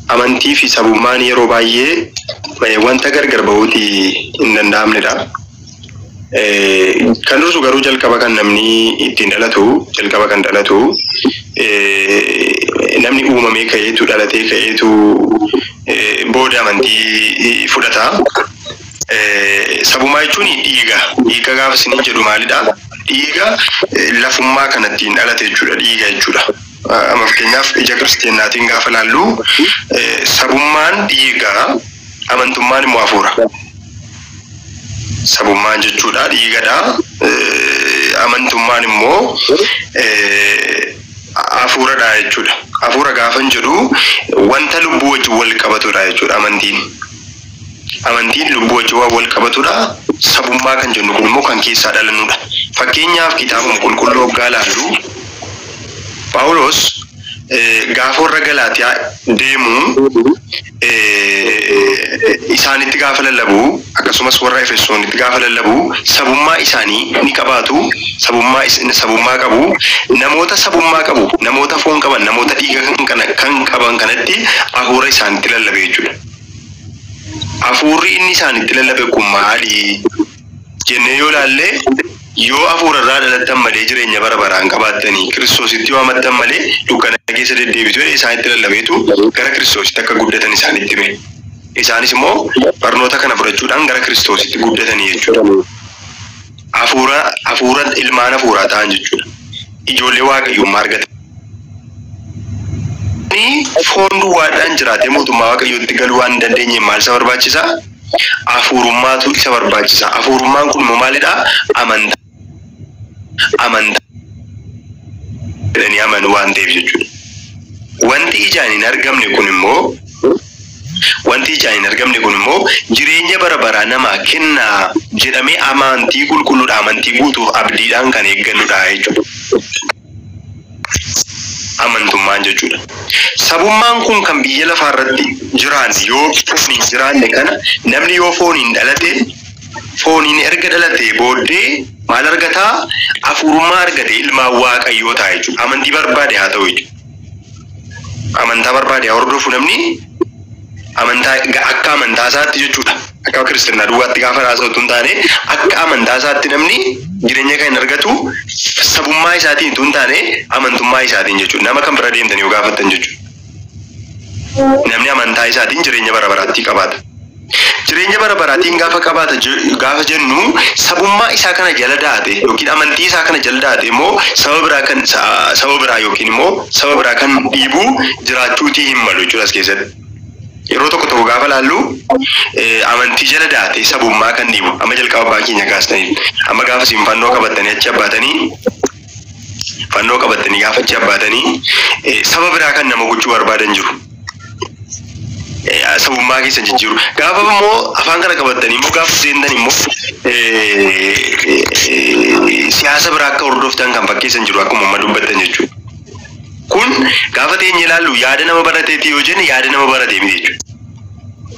Amantii fi sabummaan yeroo baay'ee wanta gargar bahuuti hin danda'amnedha. Kan dursu garuu jalqaba kan namni ittiin dhalatu, jalqaba kan dhalatu, namni uumamee ka'eetu dhalatee ka'eetu booda amantii fudhata. Sabummaa jechuun dhiiga. Dhiiga gaafa isiniin jedhu maalidha? Dhiiga lafummaa kan ittiin dhalate jechuudha. Dhiiga jechuudha. Amma fakkeenyaaf ija kiristiyaanaatiin gaafa laallu, sabummaan dhiiga, amantummaan immoo hafuura. Sabummaan jechuudha dhiigadha. Amantummaan immoo hafuuradha jechuudha. Hafuura gaafan jedhu wanta lubbuu wajjin wal qabatudha jechuudha amantiin. Amantiin lubbuu wajjin waan wal qabatudha. Sabummaa kan jennu kun immoo kan keessaa dhalannudha. Fakkeenyaaf kitaabuma qulqulluu hoggaa laallu, Phaawulos gaafa warra Galaatiyaa deemu isaanitti gaafa lallabu, akkasumas warra Efesoonitti gaafa lallabu, sabummaa isaanii ni qabaatu, sabummaa qabu, namoota sabummaa qabu, namoota foon qaban, namoota dhiiga kan qaban kanatti hafuura isaanitti lallabe jechuudha. Hafuurri inni isaanitti lallabe kun maali jennee yoo ilaalle, yoo hafuura irraa dhalattan malee jireenya bara baraan qabaattanii, Kiristoositti yoo amantan malee dukkana keessa deddeebitu jedhee isaanitti lallabeetu gara Kiristoositti akka guddatan isaanitti hime. Isaanis immoo barnoota kana fudhachuudhaan gara Kiristoositti guddatanii jechuudha. Hafuura ilmaan hafuuraa ta'an jechuudha. Ijoollee Waaqayyummaa argatan. Foon duwwaadhaan jiraatee mootummaa Waaqayyootti galuu waan hin dandeenye maal isa barbaachisaa? Hafuurummaatu isa barbaachisa. Hafuurummaan kun immoo maalidhaa? Amantaa. Amantaa jedhanii amanu waan ta'eef jechuudha. Wanti ijaan hin argamne kun immoo, wanti ijaan hin argamne kun immoo jireenya bara baraa namaa kennaa jedhamee amantii qulqulluudha, amantii guutuuf abdiidhaan kan eeggannudha jechuudha. Amantummaan jechuudha. Sabummaan kun kan biyya lafaa irratti jiraan yoo fooniin jiraanne kana, namni yoo fooniin dhalate, fooniin erga dhalatee booddee maal argataa? Hafuurummaa argate, ilmaan Waaqayyoo ta'a jechuudha. Amantii barbaade haa ta'u jechuudha. Amantaa barbaade haa hordofu namni, amantaa akka amantaa isaatti jechuudha. Akka kiristinnaa duwwaatti gaafa haasa'u hin taane, akka amantaa isaatti namni jireenya kan hin argatu sabummaa isaatiin utuu hin taane amantummaa isaatiin jechuudha. Nama kan bira deemtanii yoo gaafattan jechuudha. Namni amantaa isaatiin jireenya bara baraatti qabaata. Jireenya bara baraatiin gaafa qabaata gaafa jennu, sabummaa isaa kana jala daate yookiin amantii isaa kana jala daate immoo saba biraa kan saba biraa yookiin immoo saba biraa kan dhiibu jiraachuutii hin malu jechuudha as keessatti. Yeroo tokko tokko gaafa laallu, amantii jala daate sabummaa kan dhiibu, amma jalqaba abbaa keenya kaastaniif, amma gaafa isin fannoo qabattanii achi abbaatanii, fannoo qabattanii gaafa achi abbaatanii, saba biraa kan nama gochuu barbaadan jiru. Sabummaa keessa jijjiiru. Gaafa immoo afaan kana qabattanii immoo gaafa seentan immoo siyaasa biraa akka hordoftan kan fakkeessan jiru, akkuma amma dubbattan jechuudha. Kun gaafa teenye ilaallu yaada nama barateeti yoo jenne, yaada nama baratee miti jechuudha.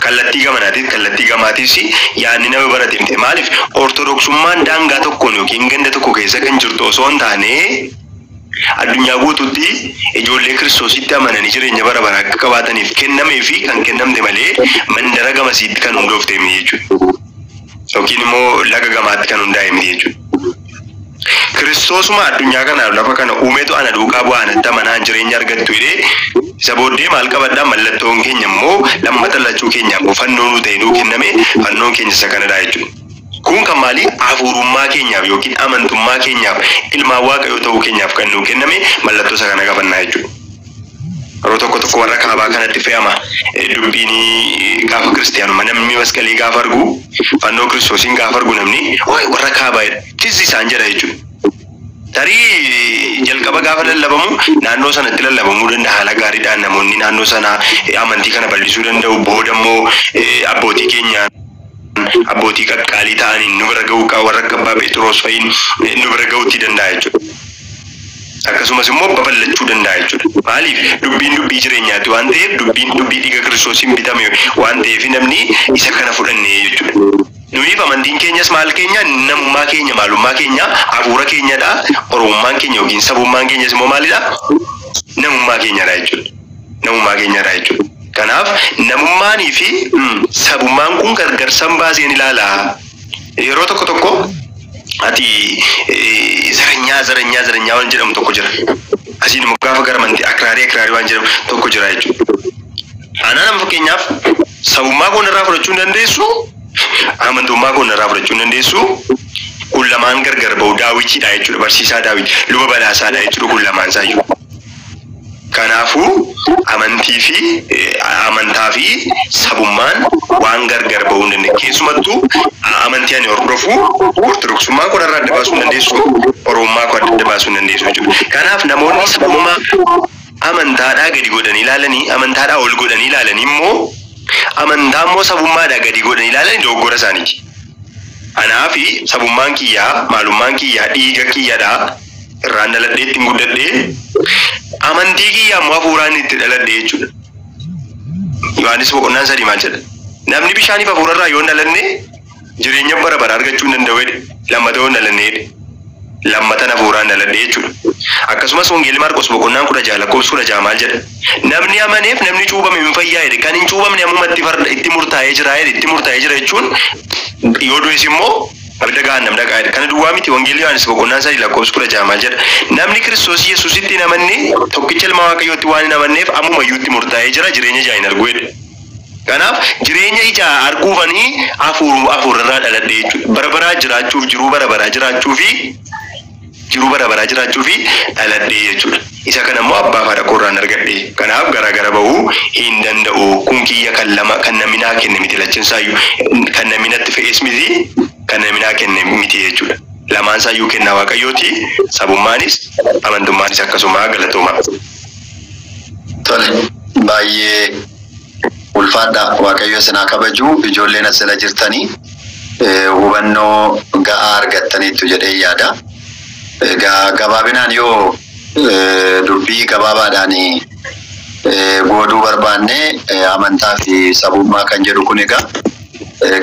Kallattii gamanaatiif kallattii gamaatiifis yaadni nama baratee miti. Maaliif? Ortodoksummaan daangaa tokkoon yookiin ganda tokko keessa kan jirtu osoo hin taane, addunyaa guutuutti ijoollee Kiristoositti amananii jireenya bara baraa akka qabaataniif kennamee fi kan kennamte malee mandara gamasiitti kan hundoofte miti jechuudha. Yookiin immoo laga gamaatti kan hundaa'e miti jechuudha. Kiristoosuma addunyaa kanaaf lafa kana uumetu ana duukaa bu'aa, anatti amanaan jireenya argattu jedhee, isa booddee maal qabadhaa, mallattoon keenya immoo lammata lachuu keenya immoo fannoo nuu ta'e nuu kenname, fannoon keenya isa kanadha jechuudha. Kun kan maali? Hafuurummaa keenyaaf yookiin amantummaa keenyaaf, ilmaan Waaqayyoo ta'uu keenyaaf kan nuu kenname mallattoo isa kana qabannaa jechuudha. Yeroo tokko tokko warra kaabaa kanatti fe'ama. Dubbiin gaafa kiristiyaanummaa namni masqalii gaafa argu, fannoo Kiristoosiin gaafa argu, namni warra kaabaa jedha. Tizzi isaan jedha jechuudha. Tarii jalqaba gaafa lallabamu naannoo sanatti lallabamuu danda'a, haala gaariidhaan namoonni naannoo sanaa amantii kana bal'isuu danda'u. Booda immoo abbootii keenyaan, abbootii qaqqaalii ta'aniin nu bira ga'uu, warra akka abbaa Phexros fa'iin nu bira ga'uutti danda'a jechuudha. Akkasumas immoo babal'achuu danda'a jechuudha. Maaliif? Dubbiin dubbii jireenyaati waan ta'eef, dubbiin dubbii dhiiga Kiristoosiin bitame waan ta'eef, namni isa kana fudhanne jechuudha. Nuyiif amantiin keenyas maal keenya? Namummaa keenya, maalummaa keenya, hafuura keenyadha. Oromummaan keenya yookiin sabummaan keenyas immoo maalidha? Namummaa keenyadha jechuudha. Namummaa keenyadha jechuudha. Kanaaf namummaanii fi sabummaan kun gargar san baaseen ilaala. Yeroo tokko tokko ati zaranyaa zaranyaa zaranyaa waan jedhamu tokko jira. Asiin immoo gaafa gara amantii akraarii akraarii waan jedhamu tokko jira jechuudha. Anaa nama fakkeenyaaf sabummaa koo narraa fudhachuu hin dandeessu, amantummaa koo narraa fudhachuu hin dandeessu. Kun lamaan gargar ba'u daawitiidha jechuudha. Barsiisaa Daawit luba badhaasaadha jechuudha kun lamaan isaayyuu. Kanaafuu amantii fi amantaa fi sabummaan waan gargar ba'uu hin dandeenye. Keessumattuu amantii ani hordofu ortodoksummaa koo narraa adda baasuu hin dandeessu, oromummaa koo adda baasuu hin dandeessu jechuudha. Kanaaf namoonni sabummaa amantaadhaa gadi godhanii ilaalanii, amantaadhaa ol godhanii ilaalanii immoo amantaa immoo sabummaadhaa gadi godhanii ilaalanii dogoggora isaaniiti. Anaa fi sabummaan kiyyaa, maalummaan kiyyaa, dhiiga kiyyaadhaa irraan dhaladhee ittiin guddadhee, amantii kiyyaa immoo hafuuraan itti dhaladhee jechuudha. Yohaannis boqonnaan 3 maal jedha? Namni bishaaniif hafuurarraa yoo hin dhalanne jireenya bara bara argachuu hin danda'u jedhe. Lammata yoo hin dhalanne jedhe. Lammatan hafuuraan dhaladhee jechuudha. Akkasumas Wangeelli Maarqos boqonnaan 16 lakkoofsa 16 maal jedha? Namni amaneef namni cuuphame hin fayyaa jedhe. Kan hin cuuphamne ammumatti farda itti murtaa'ee jira jedhe. Itti murtaa'ee jira jechuun yoo du'es immoo abidda gahaannam dhaqaa jedhe. Kana duwwaa miti, Wangeelli Yohaannis boqonnaan 3 lakkoofsa 16 maal jedha? Namni Kiristoos Yesuusitti hin amanne tokkicha ilma Waaqayyootti waan hin amanneef ammumayyuu itti murtaa'ee jira, jireenya ijaa hin argu jedhe. Kanaaf jireenya ijaa arguufanii hafuurarraa dhaladhe jechuudha. Bara baraa jiraachuuf, jiruu bara baraa jiraachuu fi jiruu bara baraa jiraachuu fi dhaladhe jechuudha. Isa kana immoo abbaa fi haadha koorraan argadhe. Kanaaf garaagara bahuu hin danda'u. Kun kiyya kan lama kan namni naa kenne miti, lachinsaayyuu kan namni natti fe'es miti, kan namni naa kenne miti jechuudha. Lamaan isaayyuu kennaa Waaqayyooti. Sabummaanis amantummaanis akkasuma. Galatooma. Tole, baay'ee ulfaadha. Waaqayyo isin haa kabaju. Ijoolleen as jala jirtanii hubannoo ga'aa argattaniittu jedhee yaada. Egaa gabaabinaan yoo dubbii gabaabaadhaan gooduu barbaanne, amantaa fi sabummaa kan jedhu kun egaa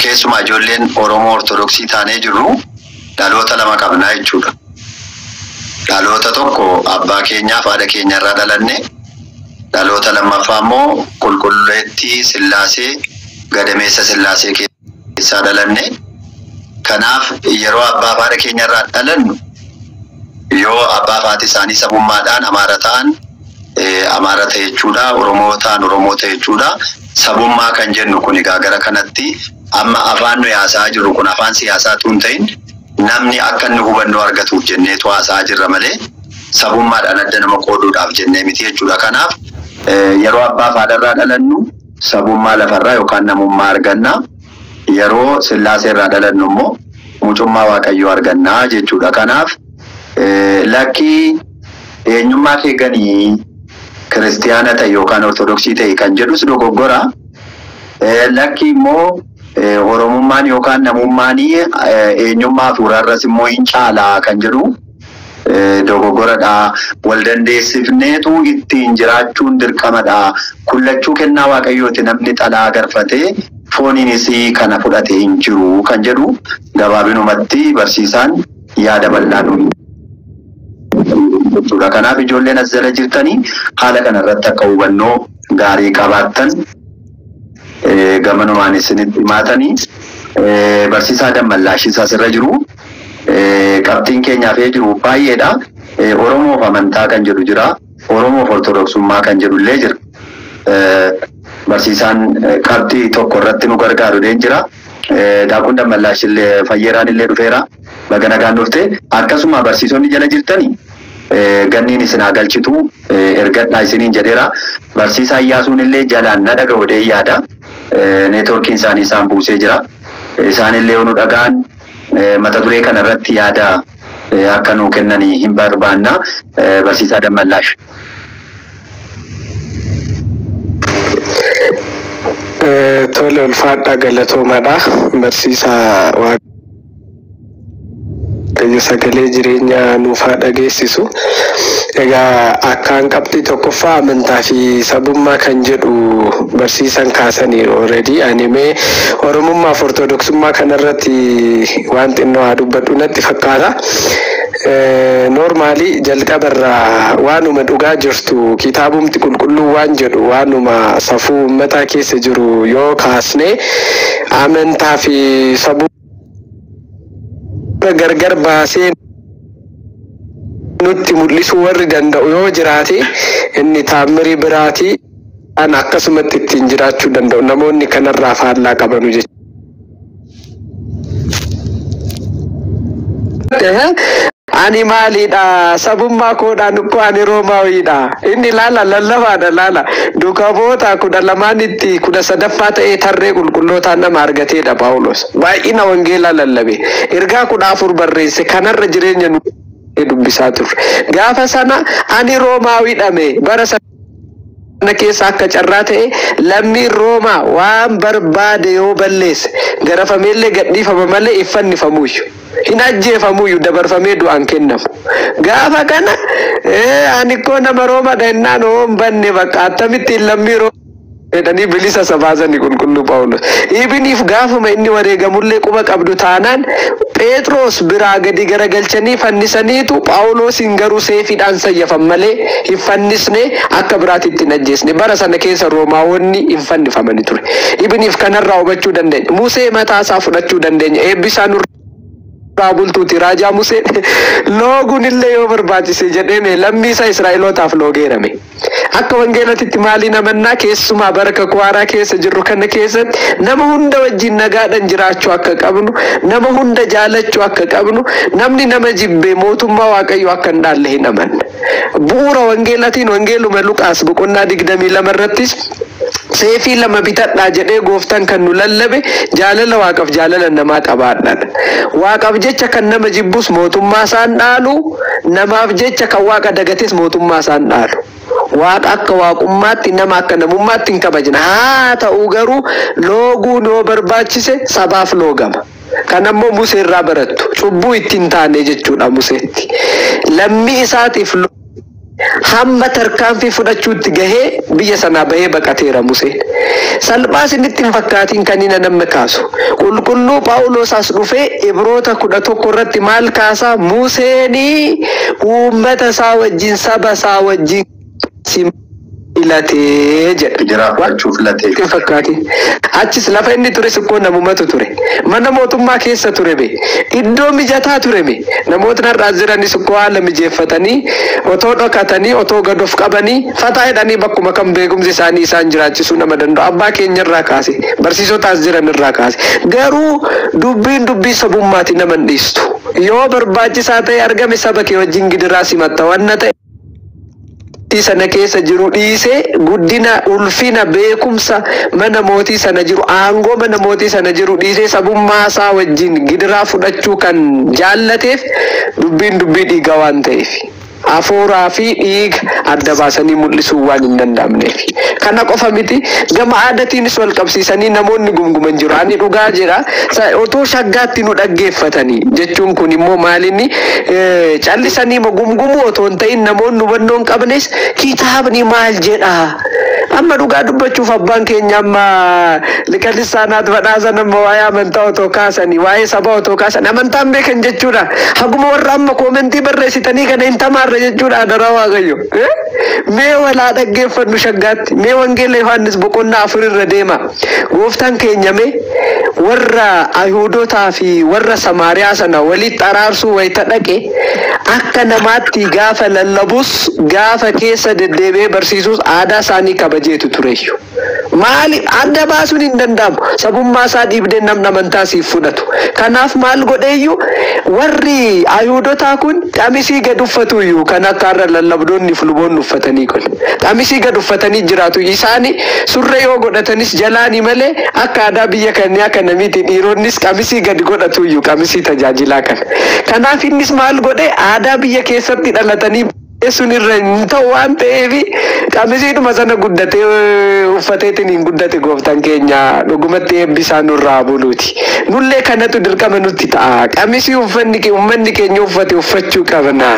keessumaa ijoolleen Oromoo Ortodoksii taanee jirru dhaloota lama qabnaa jechuudha. Dhaloota tokko abbaa keenyaaf haadha keenya irraa dhalanne, dhaloota lammaffaa immoo qulqulleettii Sillaasee, gadameessa Sillaasee keessaa dhalanne. Kanaaf yeroo abbaa fi haadha keenya irraa dhalannu, yoo abbaa fi haati isaanii sabummaadhaan Amaara ta'an Amaara ta'e jechuudha. Oromoo ta'an Oromoo ta'e jechuudha. Sabummaa kan jennu kun egaa gara kanatti amma afaan nuyi haasa'aa jirru kun afaan siyaasaa tun ta'in, namni akka inni hubannoo argatuuf jenneetu haasa'aa jirra malee sabummaadhaan adda nama qooduudhaaf jennee miti jechuudha. Kanaaf yeroo abbaa fi haadharraa dhalannu sabummaa lafarraa yookaan namummaa arganna. Yeroo Sillaasee irraa dhalannu immoo mucummaa Waaqayyoo argannaa jechuudha. Kanaaf lakkii eenyummaa kee ganii kiristiyaana ta'e yookaan ortodoksii ta'e kan jedhus dogoggora. Lakki immoo oromummaan yookaan namummaan eenyummaa hafuuraarras immoo hin caalaa kan jedhu dogoggoradha. Wal dandeessifneetu ittiin jiraachuun dirqamadha. Kullachuu kennaa Waaqayyooti, namni xalaa garfatee fooniinis kana fudhate hin jiru kan jedhu gabaabinumatti barsiisaan yaada bal'aa nuyi jechuudha. Kanaaf ijoolleen as jala jirtanii haala kanarratti akka hubannoo gaarii qabaattan gamanumaan isinitti himaatanii, barsiisaa Dammallaashis asirra jiru. Qabxiin keenyaaf jiru baay'eedha. Oromoof amantaa kan jedhu jira. Oromoof ortodoksummaa kan jedhu illee jira. Barsiisaan qabxii tokko irratti nu gargaaru illee jira. Daakun Dammallaash illee, Fayyeeraan illee dhufeera. Baga nagaan dhufte. Akkasuma barsiisonni jala jirtanii ganniin isin haa galchitu, ergadhaa isiniin jedheera. Barsiisaa Iyyaasuun illee jalaan na dhaga'u jedhee yaada. Neetwoorkiin isaanii isaan buusee jira. Isaan illee yoo nu dhaga'an mata duree kana irratti yaada akka nuu kennanii hin barbaanna. Barsiisaa Dammallaash. Tole, ulfaadhaa, galatoomadha. Barsiisaa, Waaqayyo sagalee jireenyaa nuuf haa dhageessisu. Egaa akkaan qabxii tokkoffaa amantaa fi sabummaa kan jedhu barsiisan kaasaniiru already. Ani mee Oromummaa fi Ortodoksummaa kanarratti waan xinnoo haa dubbadhu natti fakkaata. Normally jalqabarraa waanuma dhugaa jirtu kitaabumti qulqulluu waan jedhu waanuma safuu uummataa keessa jiru yoo kaasne amantaa fi sabuu gargar baasee nutti mul'isuu warri danda'u yoo jiraate inni taamirii biraati an akkasumatti ittiin jiraachuu danda'u namoonni kanarraa faallaa qabanu jechuudha. Ani maalidha? Sabummaa koodhaan ukkoo ani Roomaawidha. Inni laala lallabaadha laala. Duuka bu'oota 12tti 13ffaa ta'ee tarree qulqullootaa nama argateedha Phaawulos. Baay'ina wangeelaa lallabe. Ergaa 14 barreesse kanarra jireenya nu dubbisaa turre. Gaafa sana ani Roomaawidha mee bara sana keessa akka carraa ta'e lammiin Roomaa waan barbaade yoo balleesse garafameellee gadhiifama malee hin fannifamuuyyu. Hin ajjeefamuyyuu dabarfamee du'aan kennamu. Gaafa kana ani koo nama Roomaadha jennaan hoo hin banne bakka akkamittiin lammii Roomaa jedhanii bilisa isa baasanii qulqulluu Phaawulos. Ibiniif gaafuma inni wareegamullee quba qabdu taanaan Phexros biraa gadi garagalchanii fannisaniitu Phaawulosin garuu seefiidhaan sayyafan malee hin fannisne akka biraatti hin ajjeesne. Bara sana keessa Roomaawonni hin fannifamani ture. Ibiniif kanarraa hubachuu dandeenya. Musee mataa isaa fudhachuu dandeenya. Eebbisaa nurraa bultuuti raajaa Musee looguun illee yoo barbaachise jedhee lammii isaa Israa'elootaaf loogeerame. Akka wangeelatitti maaliin amannaa keessumaa bara kakuu haaraa keessa jirru kana keessatti nama hunda wajjin nagaadhaan jiraachuu akka qabnu, nama hunda jaalachuu akka qabnu, namni nama jibbee mootummaa Waaqayyoo akka hin dhaalle hin amanna. Bu'uura wangeelatiin wangeeluma Luqaas boqonnaa 22 irrattis seefii lama bitadhaa jedhee gooftaan kan nu lallabe jaalala waaqaaf jaalala namaa qabaadhaan. Waaqaaf jecha kan nama jibbus mootummaa isaan dhaalu, namaaf jecha kan waaqa dagates mootummaa isaan dhaalu. Waaqa akka waaqummaatti nama akka namummaatti hin kabajna. Haa ta'u garuu looguun yoo barbaachise sabaaf loogama. Kan ammoo Musee irraa barattu. Cubbuu ittiin taane jechuudha Museetti. Lammii isaatiif hamma tarkaanfii fudhachuutti gahee biyya sanaa bahee baqateera Museen. Salphaa isinitti hin fakkaatiin kan inni nama kaasu. Qulqulluu Phaawulos as dhufee Ibroota 11 irratti maal kaasaa? Museenii uummata isaa wajjin saba isaa wajjin filatee jedha. Jiraachuu filatee. Hin fakkaatiin. Achis lafa inni ture sikkoo namumatu ture. Mana mootummaa keessa ture be. Iddoo mijataa ture be. Namootni har'aa jiranis sikkoo haala mijeeffatanii otoo dhokatanii otoo gad of qabanii fataa jedhanii bakkuma kan beekumsi isaanii isaan jiraachisuu nama danda'u. Abbaa keenya irraa kaase. Barsiisota as jiran irraa kaase. Garuu dubbiin dubbii sabummaati nama hin dhiistu. Yoo barbaachisaa ta'e argame saba kee wajjin gidiraa simatta wanna ta'e. Sana keessa jiru dhiisee guddina ulfina beekumsa mana mootii sana jiru aangoo mana mootii sana jiru dhiisee sabummaa isaa wajjin gidiraa fudhachuu kan jaallateef dubbiin dubbii dhiigaa waan ta'eef. Afuuraa fi dhiiga adda baasanii mul'isuu waan hin danda'amneef. Kana qofa miti gama aadaatiinis wal qabsiisanii namoonni gumguman jiru. Ani dhugaa jira otoo shaggaatti nu dhaggeeffatanii jechuun kun immoo maalinni callisanii gumgumuu otoo hin ta'in namoonni hubannoo hin qabnes kitaabni maal jedhaa? Amma dhugaa dubbachuuf abbaan keenya amma liqalisaanaat badhaasan amma waa'ee amantaa otoo kaasanii waa'ee sabaa otoo kaasan amantaan beekan jechuudha. Haguma warra amma koomentii barreessitanii kana hin tamaarre jechuudha adaraa Waaqayyo. Mee walaa dhaggeeffannu shaggaatti mee wangeela Yohaannis boqonnaa 4 irra deema. Gooftaan keenya mee warra Ayihuudotaa fi warra Samaariyaa sana walitti araarsuu wayita dhaqe akka namaatti gaafa lallabus gaafa keessa deddeebi'ee barsiisus aadaa isaanii kabajeetu tureeyyu. Maali adda baasuun hin danda'amu. Sabummaa isaa dhiibdee namni amantaa siif fudhatu. Kanaaf maal godheeyyu warri Ayihuudotaa kun qamisii gad uffatuyyuu kan akka har'a lallabdoonni fi luboonni uffatanii kun. Qamisii gad uffatanii jiraatu. Isaani surree yoo godhatanis jalaani malee akka aadaa biyya kanaa akka namiiti dhiironnis qamisii gad godhatuyyuu qamisii tajaajilaa kana. Kanaaf innis maal godhe aadaa biyya keessatti dhalatanii sun irra hin ta'u waan ta'eef qamisiidhuma sana guddatee uffateetiin hin guddate gooftaan keenya dhugumatti eebbisaa nurraa buluuti. Nullee kanatu dirqama nutti ta'a. Qamisii uffanni uummanni keenya uffate uffachuu qabna.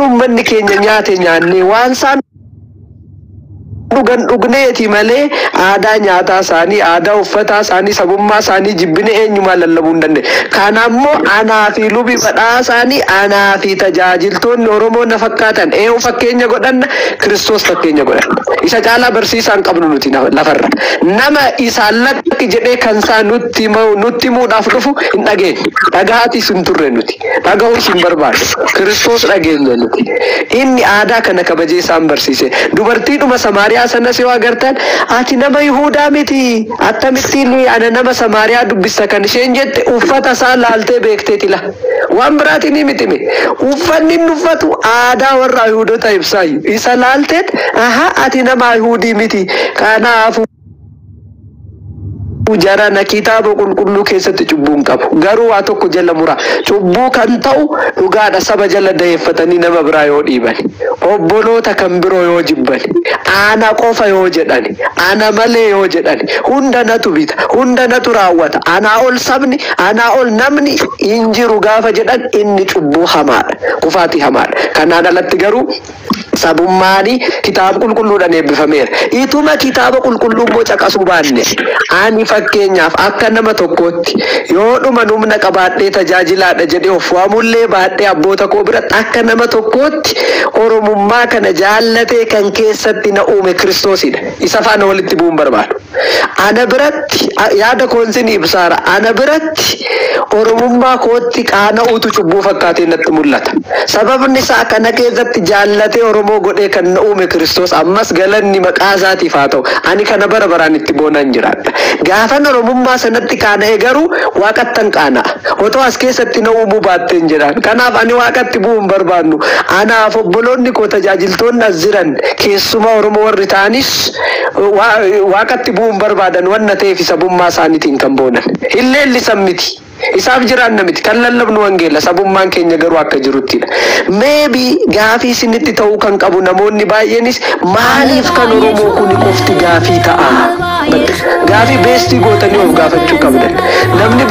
Uummanni keenya nyaate nyaannee waan isaan Dhugan dhugneeti malee aadaa nyaataa isaanii, aadaa uffataa isaanii, sabummaa isaanii jibbine eenyumaan lallabuu hin dandeenye. Kanammoo anaa fi lubi badhaasaanii, anaa fi tajaajiltoonni Oromoo na fakkaatan eenyu fakkeenya godhanna? Kiristoos fakkeenya godhanna. Isa caalaa barsiisaa hin qabnu nuti lafarra. Nama isaan lakki jedhee kan isaa nutti himuudhaaf dhufu hin dhageenye. Dhaga'aatis hin turre nuti. Dhaga'uus hin barbaadu. Kiristoos dhageenya nuti. Inni aadaa kana kabajee isaan barsiise. Dubartiidhuma Samaariyaa sanas yoo agartan, ati nama Yihuudaa miti, akkamittiin ana nama Samaariyaa dubbista kan isheen jette uffata isaa laaltee beekteeti la. Waan biraatiin ni mitime. Uffanni inni uffatu aadaa warra Yihuudota ibsaayu. Isa laalteet aha ati nama Yihuudii miti. Kanaafuu jarana kitaaba qulqulluu keessatti cubbuu hin qabu. Garuu waa tokko jala mura. Cubbuu kan ta'u dhugaadha saba jala daheeffatanii nama biraa yoo dhiiban. Obboloota kan biroo yoo jibban. Ana qofa yoo jedhan. Ana malee yoo jedhan. Hunda natu bita. Hunda natu raawwata. Anaa ol sabni, anaa ol namni hin jiru gaafa jedhan inni cubbuu hamaadha. Kufaatii hamaadha. Kanaan alatti garuu sabummaani kitaaba qulqulluudhaan eebbifameera. Ituma kitaaba qulqulluu immoo caqasuu baanne ani fakkeenyaaf akka nama tokkootti yoo dhuma humna qabaadhee tajaajilaadha jedhee of waamullee baadhee abboota koo biratti akka nama tokkootti Oromummaa kana jaallatee kan keessatti na uume Kiristoosidha. Isa faana walitti bu'uun barbaadu. Ana biratti yaada koonsin ibsaara. Ana biratti Oromummaa kootti qaana'uutu cubbuu fakkaatee natti mul'ata. Sababni isaa kana keessatti jaallatee Oromoo godhee kan na uume Kiristoos ammas galanni maqaa isaatiif haa ta'u. Ani kana bara baraan itti boonaan jiraadha. Gaafan Oromummaa sanatti qaana'e garuu waaqattan qaana'a. Otoo as keessatti na uumuu baatteen jedhaan. Kanaaf ani waaqatti bu'uu hin barbaannu. Anaaf obboloonni koo tajaajiltoonni as jiran keessumaa Oromoo warri ta'anis waaqatti bu'uu hin barbaadan wanna ta'eef sabummaa isaaniitiin kan boonan. Hin leellisan miti. Isaaf jiraanna miti. Kan lallabnu wangeela. Sabummaan keenya garuu akka jiruttidha. Maybe gaafii isinitti ta'uu kan qabu namoonni baay'eenis maaliif kan Oromoo kun qofti gaafii ta'a? Gaafii beestii gootanii of gaafachuu qabdan. Namni